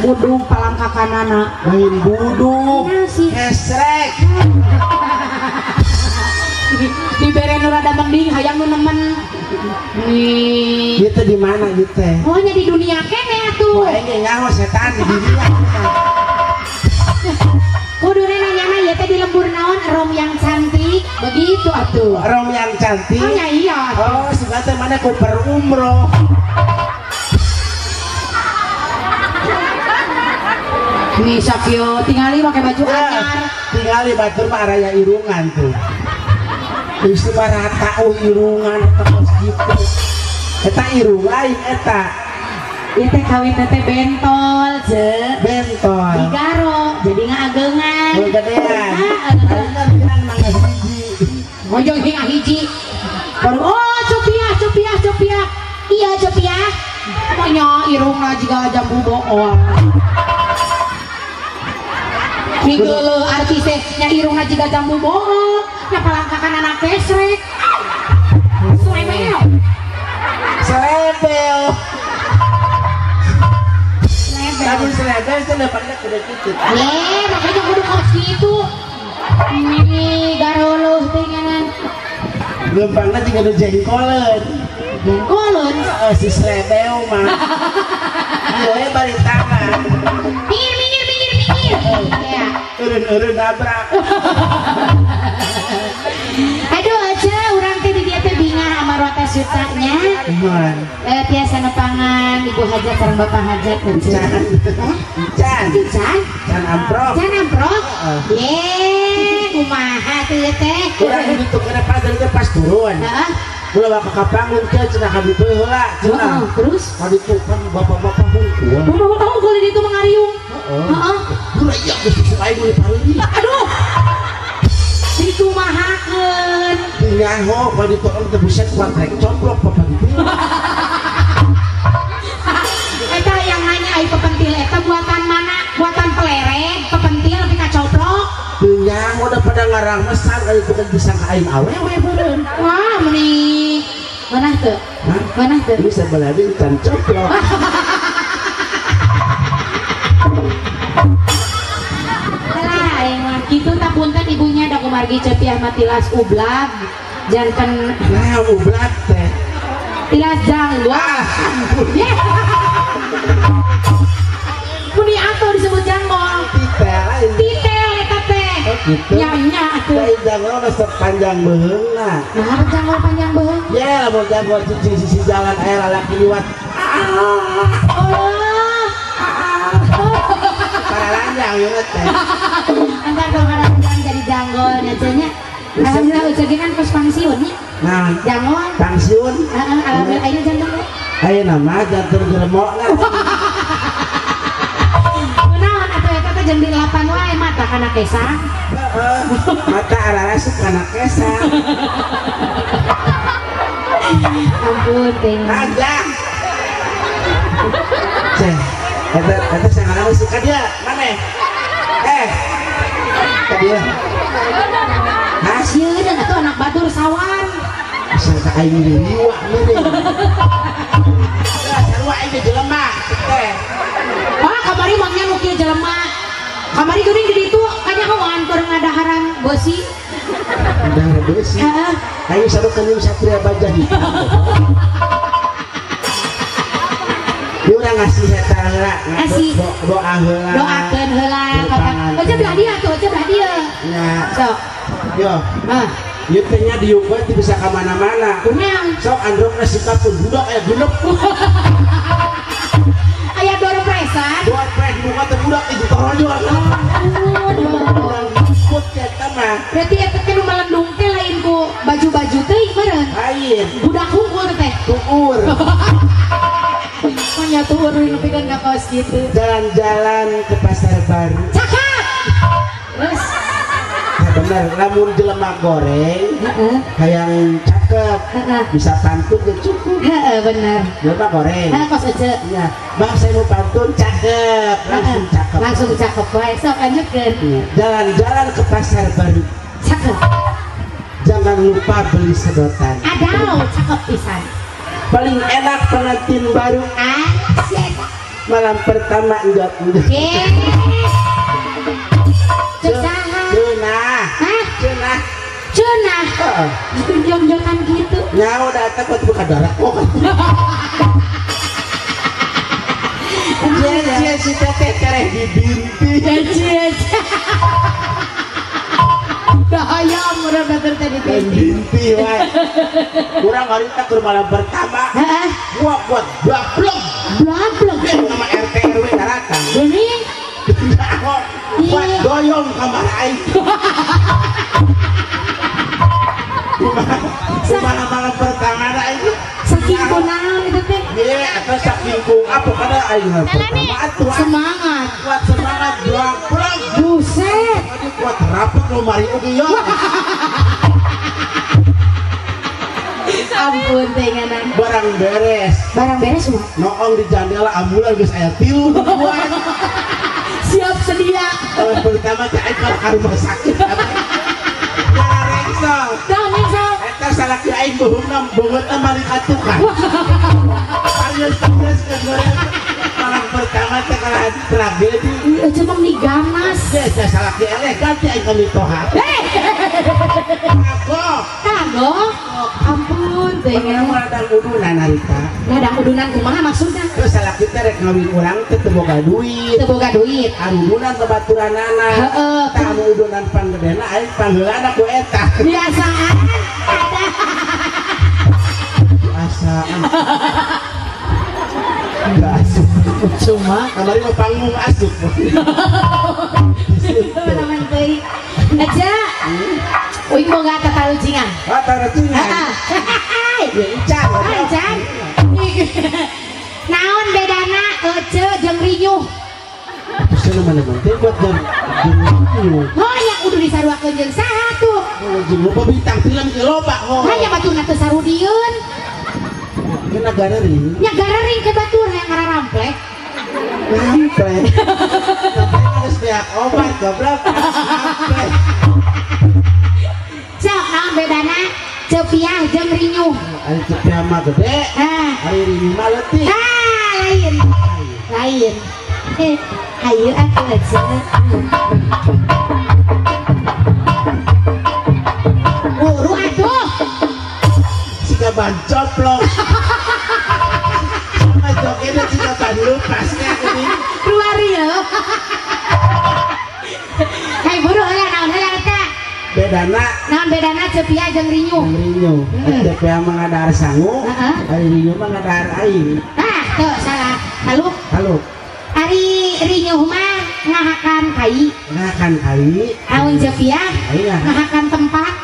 Budug palangkakanana lain budug hesrek dibere nu rada mending hayang nu nemen nih gitu di mana gitu oh nya di dunia kene atuh wah ini nyaho setan di dunia kudune nanyana ieu teh di lembur naon rom yang cantik begitu atuh rom yang cantik oh nya iya oh suka teh mana ku berumroh. Nih Sakio, tingali pakai baju anyar. Tingali batur mah araya irungan tuh. Geus mah rata irungan terus gitu. Eta irung lain eta. Ieu teh kawin teh bentol, je. Bentol. Digaro, jadi ngaageungan. Gedean. Heeh. Mangga hiji. Mojong hingga hiji. Baru oh cupiah cupiah cupiah. Iya cupiah. Pokoknya irungna jiga jambu bool. Minggu artis teh nya irungna jiga jambu bool, nya palangkakan anak kesrek. Selebel. Selebel. Selebel. Lamun selebel teh dapatna kudu kitu. Eh, makanya kudu kos kitu. Ini garoloh teh nyanan. Lempangna jiga nu jengkoleun. Jengkoleun? Heeh, si selebel mah. Ieu bari tangan. Minggir minggir minggir minggir. Ya. Eureun-eureun nabrak. Aduh aja urang teh di dieu teh bingah amarwata sutanya. Tiasa nepangan ibu hajat sareng bapak hajat. Can. Can. Can. Can amprok. Can amprok. Ye, kumaha teh teh? Urang ditu kana pagar teh pas turun. Heeh. Ulah ka kapangun teh cenah ka ditu heula cenah. Terus ka ditu kan bapak-bapak hungkul. Bapak-bapak hungkul di ditu mangariung. Heeh. Heeh. Iya geus susu aing meuli pareuli. Aduh. Dikumahakeun. Nyaho ka ditu teh buset kuat rek coplok bapak ditu. Eta yang nanya ai pepentil eta buatan mana? Buatan pelereng, pepentil tapi kacoplok. Teu nyaho da pada ngarang mesan ka ditu kan disangka aing awewe beureun. Wah, meuni mana teu? Mana teu? Bisa baladi can coplok. Gitu tak punten ibunya da kumargi Cepiah mah tilas ublag janten nah ublag teh tilas janggola muni atuh disebut janggol titel titel eta teh oh gitu nya nya atuh lain janggol mah sok panjang beheungna nah janggol panjang beheung ya lamun janggol cicing sisi jalan aya lalaki liwat oh paralanjang ieu teh antar kalau jadi janggol nya alhamdulillah ucapin kan pas pangsiun nya nah janggol pangsiun heeh alhamdulillah ayeuna jantung ayeuna mah jantung geremok lah kunaon atuh eta teh jeung dilapan wae mata kana kesang heeh mata ararasup kana kesang ampun teh najang ceh eta eta sangarana suka dia maneh eh ka dia hah sieun atuh anak batur sawan sangka aing liwak meureun sarua aing jelema teh ah kamari mah nya nu kieu jelema kamari geuning di ditu kanyahoan keur ngadaharan beusi ngadaharan beusi heeh aing sarukeun satria baja hitam. Dia orang ngasih eta heula, ngasih doa heula. Doakeun heula kapan. Aja belah dia tuh, aja belah dia. Nya. Sok. Yo. Hah. Ieu teh nya diuk we teu bisa ka mana-mana. Kunaon? Sok androkna sikap pun budak aya genep. Aya door presan. Door pres buka teh budak itu torojol. Urang ikut eta mah. Berarti eta teh nu melendung teh lain ku baju-baju teh meureun. Lain. Budak hungkul teh. Tuur. Manya tuur nepikeun ka kaos kitu. Jalan-jalan ke pasar baru. Cakep. Terus Bener, lamun jelema goreng hayang cakep bisa pantun ge cukup. Heeh, bener. Jelema goreng. Heeh, kos ece. Iya. Bang saya mau pantun cakep, langsung cakep. Langsung cakep wae, sok lanjutkeun. Jalan-jalan ke pasar baru. Cakep. Jangan lupa beli sedotan. Adaw, cakep pisan. Paling enak pengantin baru. Ah, malam pertama enggak. Cenah. Hah? Cenah. Cenah. Heeh. Jong-jongan gitu. Nyawa datang buat buka darah kok. Cie si teteh tereh dibinti. Cie. Dahayam urang datang tadi dibinti wae. Urang harita keur malam pertama. Heeh. Gua buat blablog. Blablog sama RT RW daratan. Geuning. Buat doyong kamar aing. Kumaha malam pertama aing. Saking kunaon itu teh? Ye, atau saking ku apa kada aing pertama atuh. Semangat. Kuat semangat blablog. Buset. Tadi kuat rapet lemari oge ya. Ampun teh nganan. Barang beres. Barang beres mah. Noong di jandela ambulan geus aya tilu. Siap sedia. Malam pertama teh aing ka rumah sakit. Garengsel. Garengsel. Eta salaki aing beuheungna beungeutna malik atukan. Arius-arius ke goreng. Malam pertama teh kalah tragedi. Ieu cuma diganas. Teh salaki eleh ganti aing ka mitoha. Kagok. Kagok. Ampun teh. Urang ladang udunan harita. Ladang udunan kumaha maksudna? Terus salaki teh rek ngawin urang teh teu boga duit. Teu boga duit. Arudunan babaturanana. Heeh. Tah anu udunan panggedena aing pangheulana ku eta. Biasaan ada. Biasaan. Enggak asup. Cuma kamari mah panggung asup. Teman teuing. Aja. Uing boga tatalucingan. Oh, tatalucingan. Heeh. Ya encan. Encan. Naon bedana ece jeung rinyuh? Terus mana-mana teh buat jeung rinyuh. Oh, nya kudu disaruakeun jeung saha tuh? Jeung loba bintang film ge loba. Hah, nya baturna teu sarudieun. Kena garering. Nya garering ke batur hayang ngararamplek. Ramplek. Ramplek harus beak obat goblok. Ramplek. Sok naon bedana cepiah jeung rinyuh? Ari cepiah mah gede. Ari rinyuh mah leutik. Ah, lain. Lain. Hayu atuh ece. Buru atuh. Siga ban coplok. Sama jogetna siga ban lupasnya geuning. Luari ya. Hai buru heula naon heula eta? Bedana. Naon bedana cepiah jeung rinyuh? Rinyuh. Cepiah mah ngadahar sangu, ari rinyuh mah ngadahar aing. Ah, teu salah. Taluk. Taluk. Ari rinyuh mah ngahakan kai. Ngahakan kai. Aun cepiah ngahakan tempat.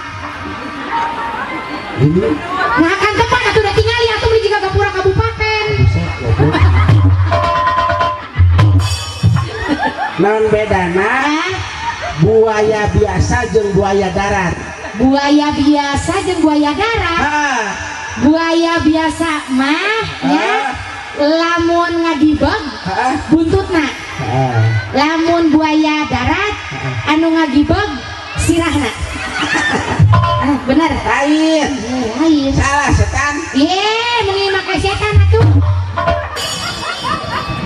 Ini ngahakan tempat atuh da tingali atuh beli jiga gapura kabupaten. Naon bedana? Buaya biasa jeung buaya darat. Buaya biasa jeung buaya darat. Buaya biasa mah nya lamun ngagibeg buntutna. Lamun buaya darat anu ngagibeg sirahna. Bener. Lain. Lain. Salah setan. Ye, meni make setan atuh.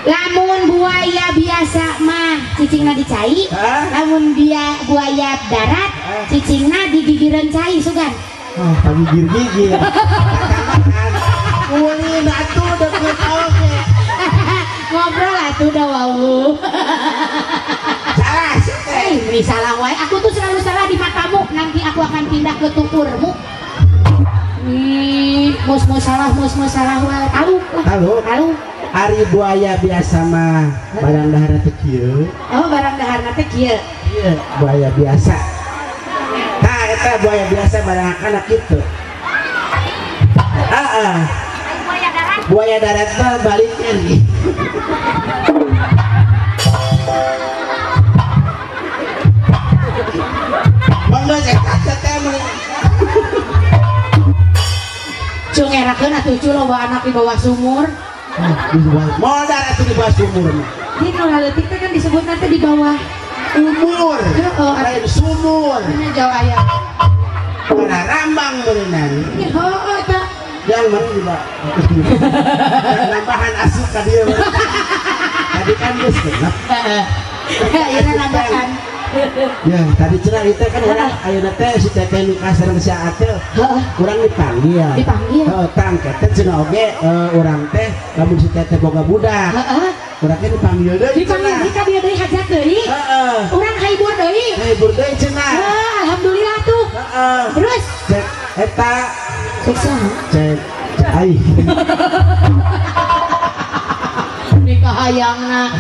Lamun buaya biasa mah cicingna dicai, lamun dia buaya darat cicingna digigireun cai sugan. Oh, pagigir-gigir. Ulin atuh deket oge. Ngobrol atuh da wau. Salah sih teh. Ini salah wae. Aku tuh selalu salah di matamu. Nanti aku akan pindah ke tukurmu. Ih, mus-mus salah, mus-mus salah wae. Taluk lah. Taluk. Taluk. Ari buaya biasa mah barang daharna teh kieu. Oh, barang daharna teh kieu. Ieu buaya biasa. Tah eta buaya biasa barang kana kitu. Heeh. Buaya darat. Buaya darat mah baliknya nih. Cung ngerakeun atuh cu loba anak di bawah sumur. Modal atuh di bawah sumur mah. Di nu leutik teh kan disebut nanti di bawah umur. Heeh, lain sumur. Nya jauh aya. Kana rambang beunang. Heeh eta. Yang mana juga. Nambahan asup ka dieu. Tadi kan geus genep. Heeh. Ieu nambahan. Ya, tadi cenah ieu teh kan urang ayeuna teh si teteh nu kasareng si Atel. Heeh. Urang dipanggil. Dipanggil. Heeh, tang teh cenah oge urang teh lamun si teteh boga budak. Heeh. Urang teh dipanggil deui. Dipanggil deui ka dieu deui hajat deui. Heeh. Urang kahibur deui. Kahibur deui cenah. Heeh, alhamdulillah tuh. Heeh. Terus cek eta sukses. Cek ai. Nikah hayangna.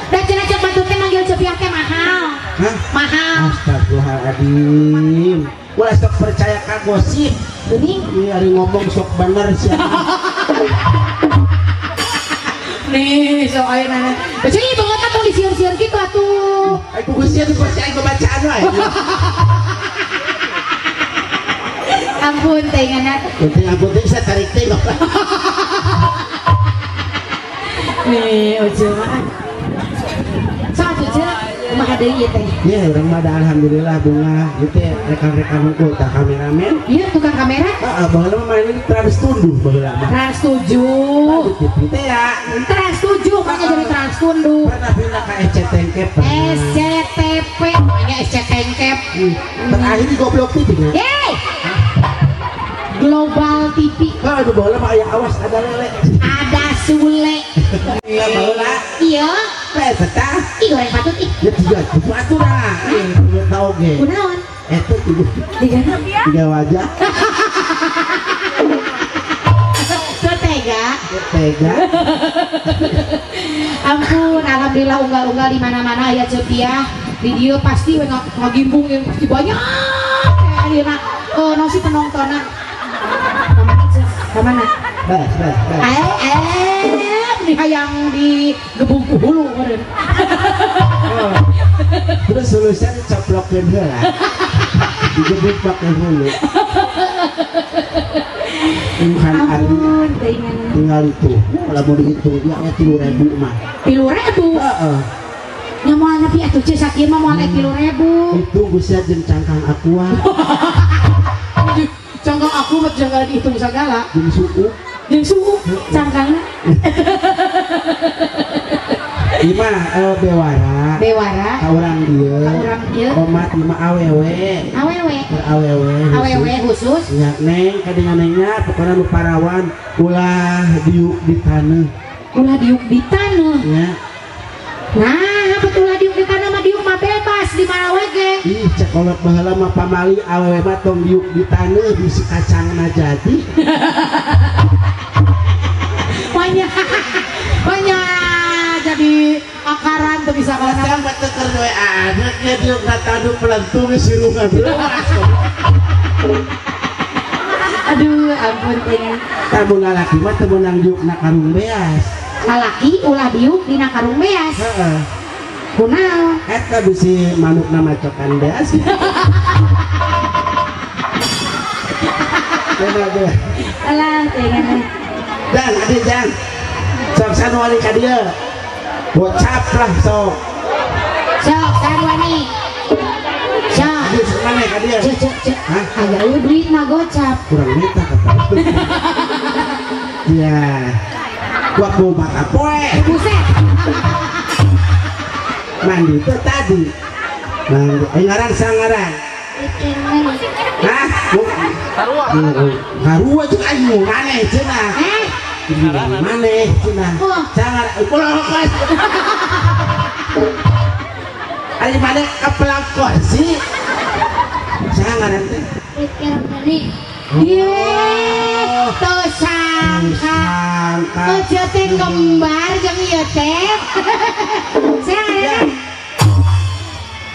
Da cenah cek batur teh manggil Cepiah teh mahal. Hah? Mahal. Astagfirullahaladzim. Ulah sok percaya ka gosip. Geuning. Ini ari ngomong sok bener sia. Nih, sok ayeuna. Baca ieu banget tong disieur-sieur kitu atuh. Ai kudu sieun pasti aing bacaan wae. Ampun teh ngana. Penting ampun teh saya tarik teh. Nih, ojo mah. Sok atuh kumaha deui ieu teh? Iya, urang mah da alhamdulillah bunga. Ieu teh rekan-rekan hungkul tah kameramen. Iya, tukang kamera. Heeh, baheula mah main Trans 7 baheula mah. Trans 7. Di TV teh ya. Trans 7 makanya jadi Trans Tunduh. Pernah pindah ka SCTV. SCTV, makanya SCTV. Terakhir di Goblok TV nya. Yeay. Global TV. Aduh, baheula mah aya awas ada lele. Ada Sule. Iya, baheula. Iya. Teh tah. Ih, goreng patut ih. Ya tiga atuh lah. Tau ge. Kunaon? Eta tiga wajah. Teu tega. Tega. Ampun, alhamdulillah unggal-unggal di mana-mana aya Cepiah. Di dieu pasti we ngagimbung pasti banyak. Ayeuna nasi penontonna. Kamana? Bas, bas, bas. Di hayang di gebung ku hulu meureun. Terus solusinya dicoplokeun heula. Digebuk pake hulu. Ampun, tinggal itu. Lamun dihitung dia aya 3.000 mah. 3.000? Heeh. Nya moal nepi atuh ceu sakieu mah moal 3.000. Hitung geus jeung cangkang aqua. Cangkang aku mah jangan dihitung segala. Jeung suuk. Jeung suuk cangkangna. Ieu mah bewara. Bewara. Ka urang dieu. Ka urang dieu. Komat ieu mah awewe. Awewe. Awewe. Awewe khusus. Nya neng kadinga nengnya pokona nu parawan ulah diuk di taneuh. Ulah diuk di taneuh. Nya. Nah, betul ulah diuk di taneuh mah diuk mah bebas di mana we ge. Ih, cek kolot baheula mah pamali awewe mah tong diuk di taneuh bisi kacangna jadi. Banyak. Banyak jadi akaran tuh bisa kalau nama teker we anaknya diuk na taneuh pelentung sirungan. Aduh, ampun teh. Lamun lalaki mah teu meunang diuk na karung beas. Lalaki ulah diuk dina karung beas. Heeh. Kunaon? Eta bisi manukna macokan beas. Alah, teh. Dan ade jang. Sok sanwali ka dieu. Bocap lah sok. Sok sanwani. Sok. Mana ka dieu? Cek cek cek. Hah? Aya eueuh duit mah gocap. Kurang minta kata. Ya. Waktu mata poe. Buset. Mandi itu tadi. Mandi. Ngaran sangaran. Hah? Sarua. Sarua jeung aing maneh cenah. Maneh cenah. Sangar ulah. Ari maneh kepelak kursi. Sangaran teh. Rifki Ramdhani. Ye, teu sangka. Eueuh teh kembar jeung ieu teh. Sangaran.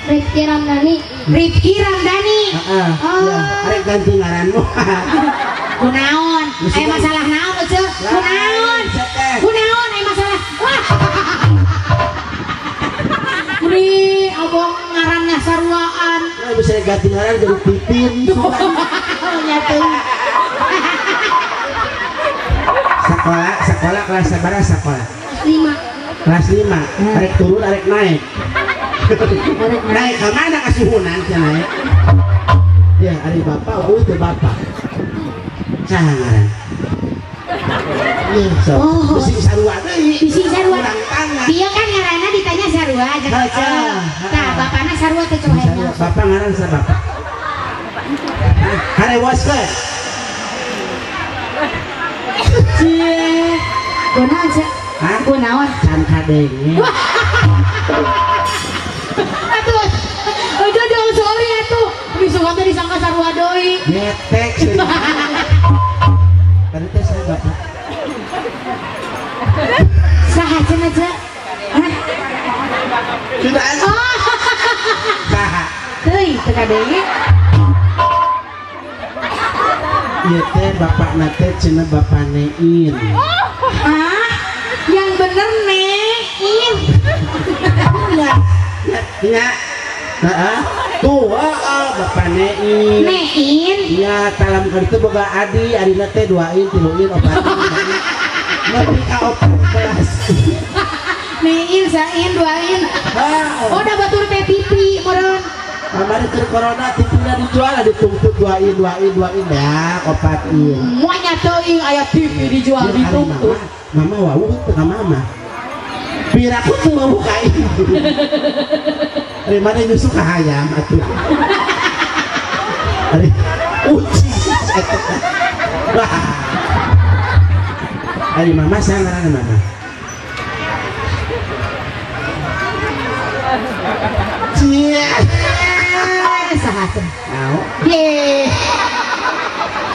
Rifki Ramdhani. Rifki Ramdhani. Heeh. Oh. Arek ganti ngaranmu. Kunaon? Aya masalah naon eueuh? Kunaon? Kunaon aya masalah? Wah. Meni abang ngarannya saruaan. Nah, bisa ganti ngaran jadi Pipin. Nya teh. Sekolah kelas sabaraha sekolah? 5. Kelas 5. Arek turun arek naik. Naik ka mana kasuhunan teh naik? Ya, ari bapak eueuh teu bapak. Saha ngaran? Iya, oh, bisi sarua deui. Bisi sarua. Dia kan ngaranna ditanya sarua jeung Oce. Tah, bapana sarua teh cohenya. Bapak ngaran sa bapak. Harewoskeun. Cie. Kunaon sia? Hah? Kunaon? Can kadenge. Atuh. Aduh, dong sorry atuh. Bisukan teh disangka sarua deui. Ngetek seueur. Tadi teh saya bapak. Saha cenah ce? Hah? Sudah. Saha? Teuing teu kadenge. Ieu teh bapakna teh cenah bapak Nein. Ah, yang bener Nein. Ya, ya. Heeh. Tuh, heeh, bapak Nein. Nein. Iya, talam ka ditu boga adi, adina teh 2 in, 3 in, 4 in. Nepi ka 14. Nein, sain, 2 in. Oh, da batur teh TV meureun. Kamari keur corona TV-na dijual dituntut 2 in, 2 in, 2 in ya, 4 in. Moanya teuing aya TV dijual dituntut. Mama wawuh teu ka mama. Piraku teu wawuh ka ieu. Ari mana nyusu ka hayam atuh. Ari uci eta. Wah. Ari mama saha ngaranna mama? Cie. Saha teh? Naon? Ye.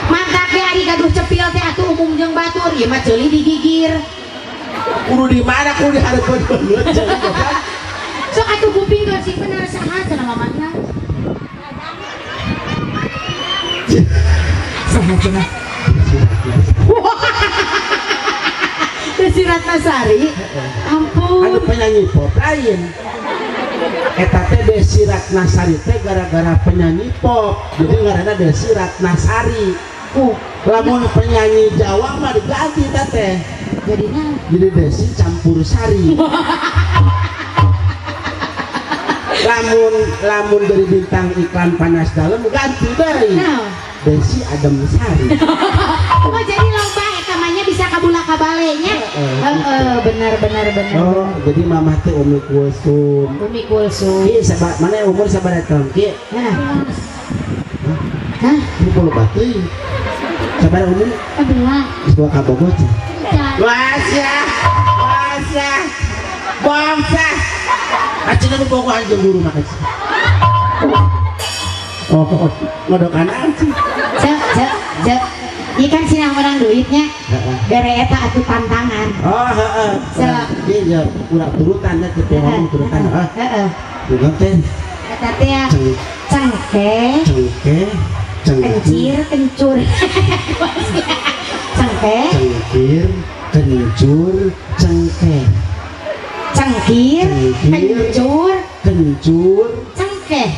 Mantap ge ari gaduh cepil teh atuh umum jeung batur, ieu mah ceuli digigir. Kudu di mana kudu dihareupeun beungeut ceuli. Sok atuh kupingkeun sing bener saha cenah mamana? Saha cenah? Desi Ratnasari. Ampun. Anu penyanyi pop lain. Eta teh Desi Ratnasari teh gara-gara penyanyi pop. Jadi ngaranna Desi Ratnasari. Lamun penyanyi Jawa mah diganti teh teh. Jadinya jadi Desi campur sari. Lamun dari bintang iklan panas dalam ganti deui. Nah. Desi Adem Sari. Oh, jadi lomba eta mah nya bisa kabula kabale nya. Heeh, benar benar benar. Oh, jadi mamah teh Umi Kulsum. Umi Kulsum. Ki sabar mana umur sabaraha tahun ki? Nah. Hah? Ini puluh batu. Sabaraha umur? 2. Geus bawa ka Bogor. Wasya. Wasya. Bangsa. Acina nu bogohan jeung guru mah. Oh, ngodokan anjing. Cek, cek, cek. Ieu kan sinah menang duitnya. Bere eta atuh tantangan. Oh, heeh. Sok. Ieu urang turutan teh teu ngomong turutan, heeh. Heeh. Bukan teh. Eta teh ya. Cengkeh, cengkeh, kencir, kencur. Cengkeh, cengkir, kencur, cengkeh. Cengkir, kencur, kencur, cengkeh.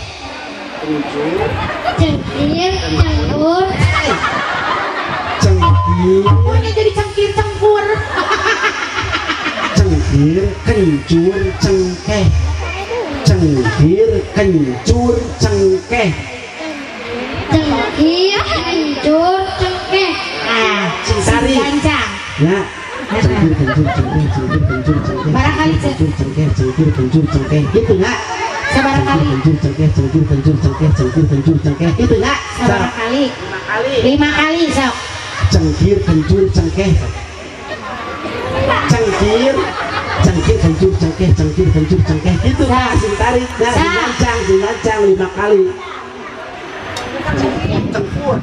Cengkir, cengkur, cengkir. Pokoknya jadi cengkir cengkur. Cengkir, kencur, cengkeh. Cengkir, kencur, cengkeh. Cengkir, kencur, cengkeh. Ah, sari. Gancang. Ya. Cengkir, kencur, cengkeh, cengkir, kencur, cengkeh. Barangkali kencur, cengkeh, cengkir, kencur, cengkeh. Gitu enggak? Sabaraha kali? Kencur, cengkeh, cengkir, kencur, cengkeh, cengkir, kencur, cengkeh. Gitu enggak? Sabaraha kali? 5 kali. 5 kali sok. Cengkir, kencur, cengkeh. Cengkir, cengkir, kencur, cengkeh, cengkir, kencur, cengkeh. Gitu kan? Sing tarik, nah, sing gancang, sing gancang 5 kali. Cengkur, cengkur.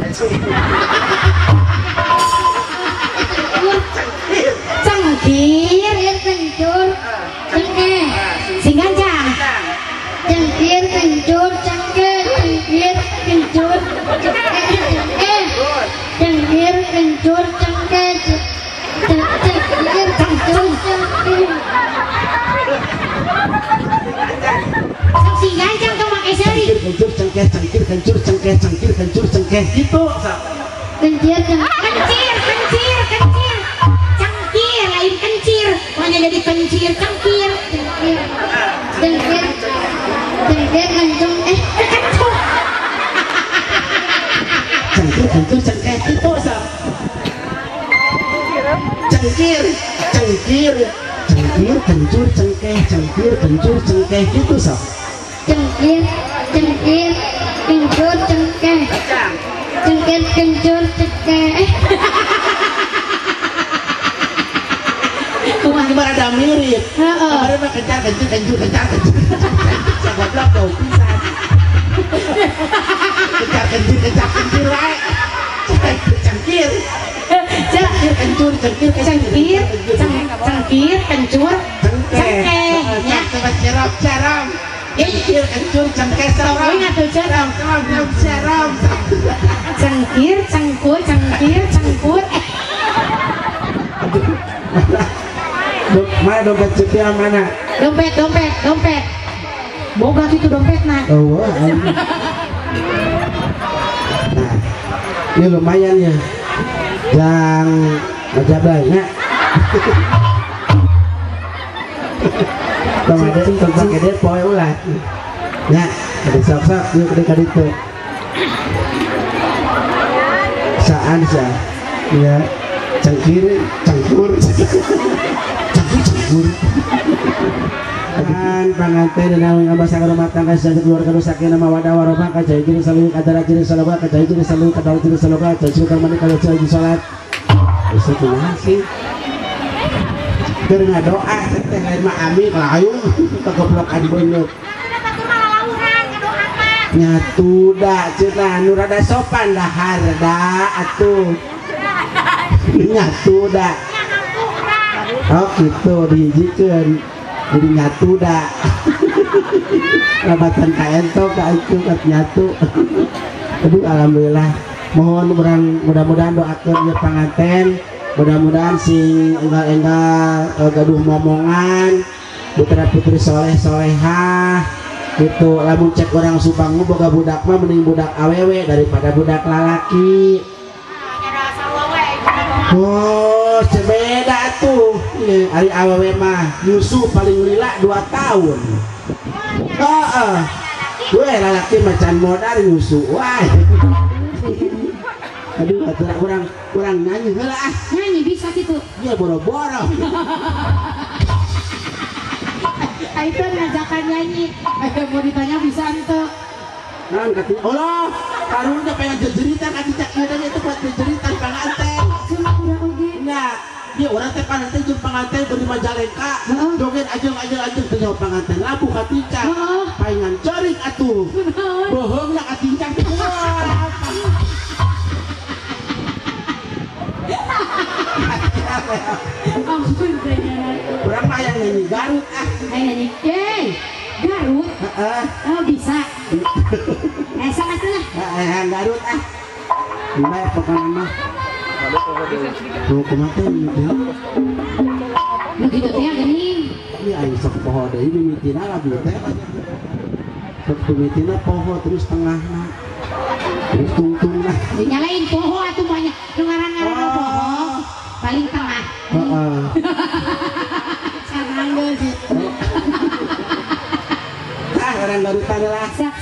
Cengkir, kencur, cengkeh. Sing gancang. Cengkir, kencur, cengkeh, cengkir, kencur, cengkeh, cengkir, kencur, cengkeh, cengkir, kencur, cengkeh. Sing gancang tuh make seri. Cengkir, kencur, cengkeh, cengkir, kencur, cengkeh, cengkir, kencur, cengkeh. Gitu. Kencir, cengkir, kencir, kencir, kencir, cengkir. Makanya jadi kencir, cengkir. Cengkir, cengkir, cengkir, kencung, kencung. Cengkir, kencur, cengkeh itu sok. Cengkir, cengkir, cengkir, kencur, cengkeh, cengkir, kencur, cengkeh itu sok. Cengkir, cengkir, kencur, cengkeh. Cengkir, kencur, cengkeh. Kumaha rada mirip. Heeh. Kemarin mah kencar, kencur, kencur, kencar, kencur. Sagoblok jauh pisan. Kencar, kencur, kencar, kencur wae. Cengkir. Cengkir, kencur, cengkir, cengkir, cengkir, kencur, cengkeh. Ya, coba cerop, cerop. Cengkir, kencur, cengkeh, serong. Serong, serong, serong. Cengkir, cengkur, cengkir, cengkur. Mana dompet Cutia mana? Dompet, dompet, dompet. Boga gitu dompet nah. Oh, nah, ini lumayan ya. Jang ngajablay nya. Tong ada tong pake depo ulah. Nya, ada sok-sok yuk ka ditu. Saan sa? Ya, cengkir, cengkur. Cengkur. Dan panganten dan ngabasa rumah tangga saja keluarga sakinah mawaddah warahmah kajai jiri salu kadara jiri salwa kajai jiri salu kadara jiri salwa kajai jiri mani kalau jiri salat. Bisa kumaha sih? Keur ngadoa teh lain mah amin layu kegoblokan beungeut. Nyatu da cenah nu rada sopan dahar da atuh. Nyatu da. Oh gitu dihijikeun jadi nyatu da. Rabatan ka entok ka itu kat nyatu. Aduh alhamdulillah. Mohon urang mudah-mudahan doakeun ieu panganten, mudah-mudahan sing enggal-enggal gaduh momongan, putra putri soleh solehah gitu. Lamun cek orang Subang boga budak mah mending budak awewe daripada budak lalaki. Oh, beda tuh. Ari awewe mah nyusu paling lila 2 tahun. Heeh. Gue lalaki macan modal nyusu. Wah. Aduh, atuh kurang nyanyi heula ah. Nyanyi bisa kitu. Iya boro-boro. Aitu ngajakan nyanyi. Mau ditanya bisa ente. Naon kati? Allah, karunya pengen jejeritan ati cak ieu itu buat jejeritan panganten. Nah, dia orang teh panganten jeung panganten beri Majalengka, joget ajeng-ajeng teh nyawa panganten labuh ka tincak. Paingan ceurik atuh. Bohongna ka tincak teh. Ampun teh Urang mah yang nyanyi Garut ah. Ayo nyanyi. Yeay, Garut. Heeh. Oh bisa. Sok atuh lah. Heeh, Garut ah. Gimana pokoknya mah. Tuh kumaha teh gitu. Nu kitu teh geuning. Ieu aing sok poho deui mimitina lagu teh. Sok mimitina poho terus tengahna. Terus tungtungna. Dinyalain poho atuh banyak. Nu ngaran-ngaran poho paling tengah. Heeh. Sarang geus. Ah, orang Garutan lah. Sok